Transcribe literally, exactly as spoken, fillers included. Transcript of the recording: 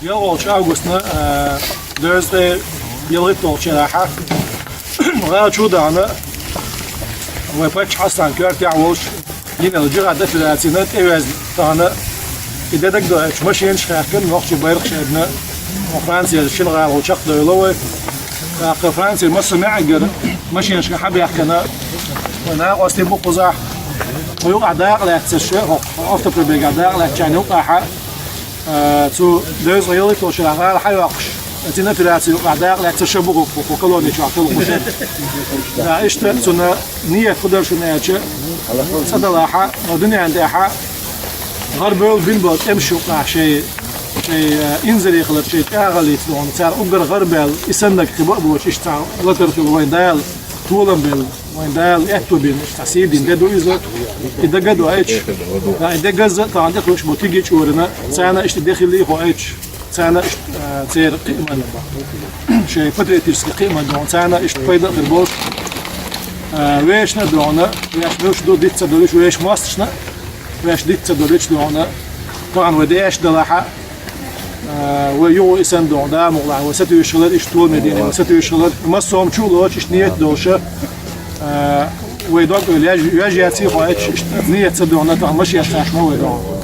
ЯлхолчӀа августа, э, дезткъе ялхитталгӀача шерахьа гӀала чу а дахана вай паччахь Аслан коьртехь волуш йинарг, джихӀад операцина тӀевезна тахана, и де дагадоуьйтуш машенаш а хаьхкина, нохчий байракхаш а эбна, Францера шина гӀала чекхдевлла вай. ТӀаккха Францера массо а маьӀигара машенашка хьабаьхкина, вай накъостий бу кхузахь, вай юкъахь дакъа лаьцнарш, хӀокху автопробегехь дакъа лаьцначарна юкъахьа, а, цу дезткъе ялхитталгӀачу шерахь гӀала хьайоккхуш, цуьнан операци юкъахь дакъа лаьцнарш а бу хӀокху, хӀокху колони чохь хилла хӀума шаьш. Да, иштта цуьнан нийят хӀун дара шуна аьлча, цӀа далахьа, дуьнен тӀехьа гӀарабевлла бина болу тӀемаш юкъахь шайн, шайн, а, инзаре хилар, шайн чӀагӀаллица дохуна, цара уггар гӀарабаьлла, и саннарг кхин бакъ боцуш, иштта цхьа латар хилла вайн Дала толам белла. Вайн Дала аьтто бина, цхьа сий дина де ду иза, и дага а доуьйтуш. Да, и де газа а тахана тӀекхуьуш бу кегий чкъурана, царна иштта де хилла а хоуьйтуш, царна иштта, а, церан кхиаман, шайн патриотический кхиаман дохуна, царна иштта пайда а хир болуш, а, вешна а дохуна, веш муьлш ду диц ца долуьйтуш, вешан мосташна а, веш диц ца долуьйтуш дохуна, тахана вай де эш далахьа, а, вай юха и санна дохуна, да, мукъалахь, вай сатуьйсуш хилар, иштта толаман дийне вай сатуьйсуш хилар, массо а хӀума чу а лоцуш, иштта нийят долуша, а, вай дог а йоьлла, йоьжна яц а хоуьйтуш, иштта нийят ца дохуна, тахана машен эцна ма вай дохуна.